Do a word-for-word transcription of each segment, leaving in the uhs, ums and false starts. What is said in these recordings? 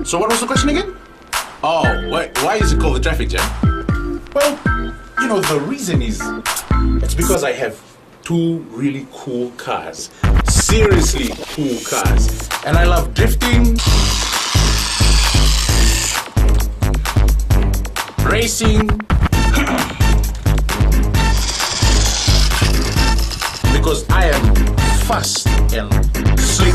So what was the question again? Oh, why, why is it called the traffic jam? Well, you know, the reason is it's because I have two really cool cars. Seriously cool cars. And I love drifting, racing, because I am fast and slick.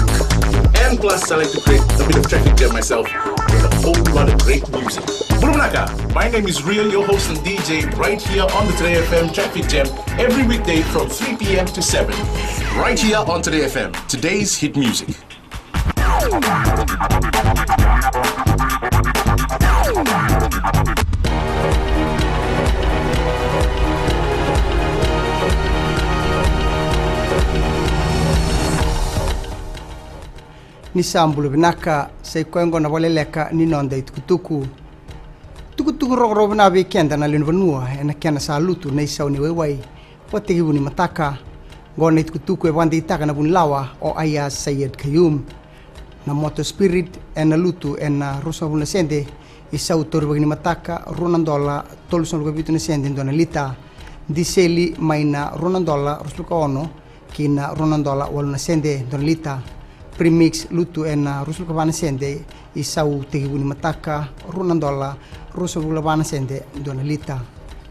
And plus, I like to create a bit of traffic jam myself with a whole lot of great music. Bula vinaka, my name is Real, your host and D J, right here on the Today F M Traffic Jam, every weekday from three p.m. to seven, right here on Today F M, today's hit music. Ni sa bula vinaka, sa i koya oqo na vakaleleka ni noda itukutuku. Tukutuku rogorogo vinaka vei keda na lewe ni vanua ena kena sa lutu na isau ni waiwai vakatekivu ni mataka. Oqo na itukutuku e vakadeitaka na vunilawa o Aiyaz Sayed-Khaiyum. Na Motor Spirit ena lutu ena ruasagavulu na sede, isau taurivaki ni mataka rua na dola tolusagavulu ka vitu na sede dua na lita. Diseli mai na rua na dola ruasagavulu ka ono ki na rua na dola walu na sede dua na lita. Premix lutu ena ruasagavulu ka va na sede, isau tekivu ni mataka rua na dola ruasagavulu ka va na sede dua na lita.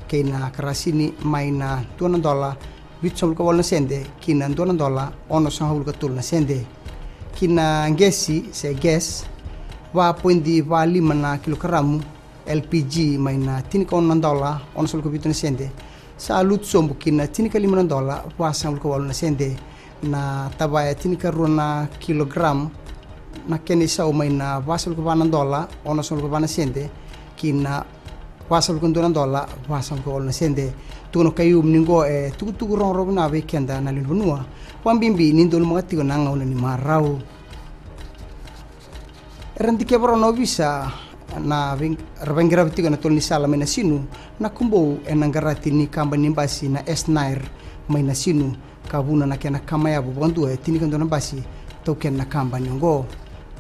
Kei na karasini mai na dua na dola vitusagavulu ka walu na sede ki na dua na dola onosagavulu ka tolu na sede. Ki na qesi se gas, va poidi va lima na kilokaramu, L P G mai na tinikaono na dola onosagavulu ka vitu na sede, sa lutu sobu ki na tinikalima na dola vasagavulu ka walu na sede. Na tavaya tinikarua na kilokaramu, na kena isau mai na vasagavulu ka va na dola onosagavulu ka va na sede ki na vasagavulu ka dua na dola vasagavulu ka walu na sede. Tukuna o Khaiyum ni oqo e tukutuku rogorogo vinaka vei keda na lewe ni vanua, vakabibi ni donumaka tiko na gauna ni marau. Era dikeva rawa na ovisa na vei-, ra veiqaravi tiko ena tolo ni sala mai Nasinu, Nakubou, ena qarati ni kabani ni basi na S Nair mai Nasinu, ka vuna na kena kama yavu vakadua e tinikadua na basi taukena na kabani oqo.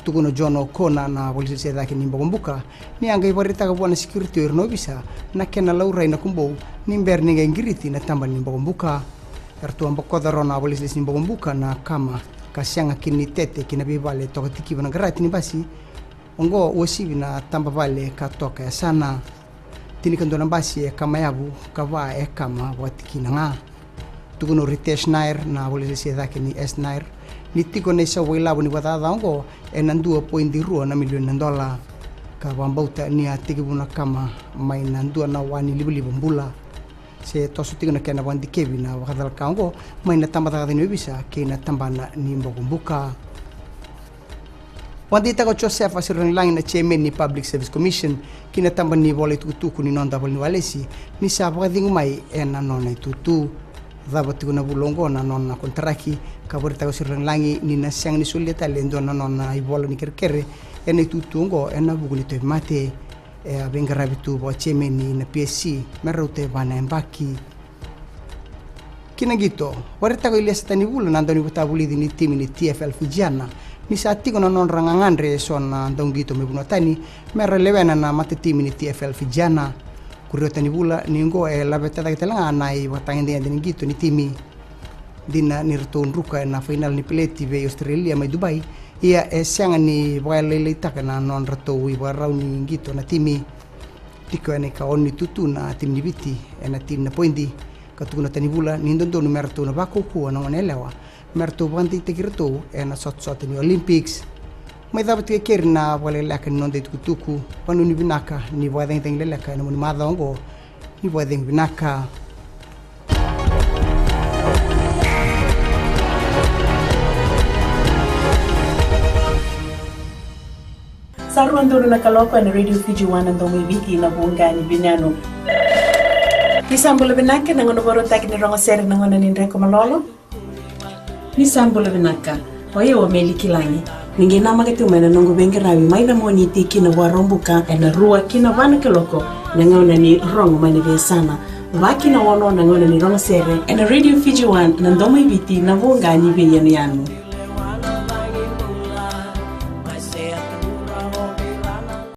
Tukuna o John O'Connor na vakailesilesi e cake ni bokobuka ni a qai vakaraitaka vua na security o ira na ovisa na kena laurai Nakubou ni bera ni qai qiriti na tabana ni bokobuka. Eratou a bokoca rawa na vakailesilesi ni bokobuka na kama ka sega kina ni tete ki na veivale toka tikiva na qarati ni basi oqo, uasivi na taba vale ka toka yasana. Tinikadua na basi e kama yavu ka va e kama vakatikina ga. Tukuna o Ritesh Nair na vakailesilesi e cake ni S Nair ni tiko na isau vakailavo ni vakacaca oqo ena dua poidi rua na milioni na dola. Ka vakabauta ni a tekivu na kama mai na dua na wa ni livaliva bula. Se toso tiko na kena vakadikevi na vakacalaka oqo mai na tabacakacaka ni ovisa kei na tabana ni bokobuka. Vakadeitaka o Josefa Sirolagilagi na chairman ni Public Service Commission ki na taba ni vola itukutuku ni noda valeniwalesi ni sa vakacegu mai ena nona itutu. Cava tiko na vula oqo na nona konitaraki, ka vakaraitaka o Sirolagilagi ni na sega ni solia tale e dua na nona ivola ni kerekere ena itutu oqo ena vuku ni tauvimate. E a veiqaravi tu vakachairman na P S C me rauta e va na yabaki. Ki na qito, vakaraitaka o Iliesa Tanivula na dauniveivakavulici ni timi ni T F L Fijiana ni sa tiko na nodra gagadre eso na dauqito mai vanua tani me ra lewena na matatimi ni T F L Fijiana. Kuria o Tanivula ni oqo e laveta cake tale ga na ivakatagedegede ni qito ni timi. Dina ni ratou druka ena fainala ni peleti vei Australia mai Dubai, ia e sega ni vakalailaitaka na nodratou ivakarau ni qito na timi. Tiko ena ika ono ni tutu na timi ni Viti ena tini na poidi, ka tukuna o Tanivula ni dodonu me ratou na vakaukauwa na goneyalewa me ratou vakadeitaki iratou ena sotasota ni Olympics. Mai cava tiko e keri na vakaleleka ni noda itukutuku. Vanuinui vinaka, ni vakacegicegi leleka ena nomuni macawa oqo. Ni vakacegu vinaka. Sa rua donu na kaloko ena Radio Fiji One na Domo i Viti na vuqa ni veiyanuyanu. Ni sa bula vinaka, na gauna vakarautaki ni rogo sere na gauna ni dreko malolo. Ni sa bula vinaka. O yau o Meli Kilagi. Ni qai namaka tiko mai na noqu veiqaravi mai na Moniti ki na Vakaraubuka ena rua ki na va na kaloko na gauna ni rogo mai na veiyasana. Va ki na ono na gauna ni rogo sere ena Radio Fiji One na Domo i Viti na vuqa ni veiyanuyanu.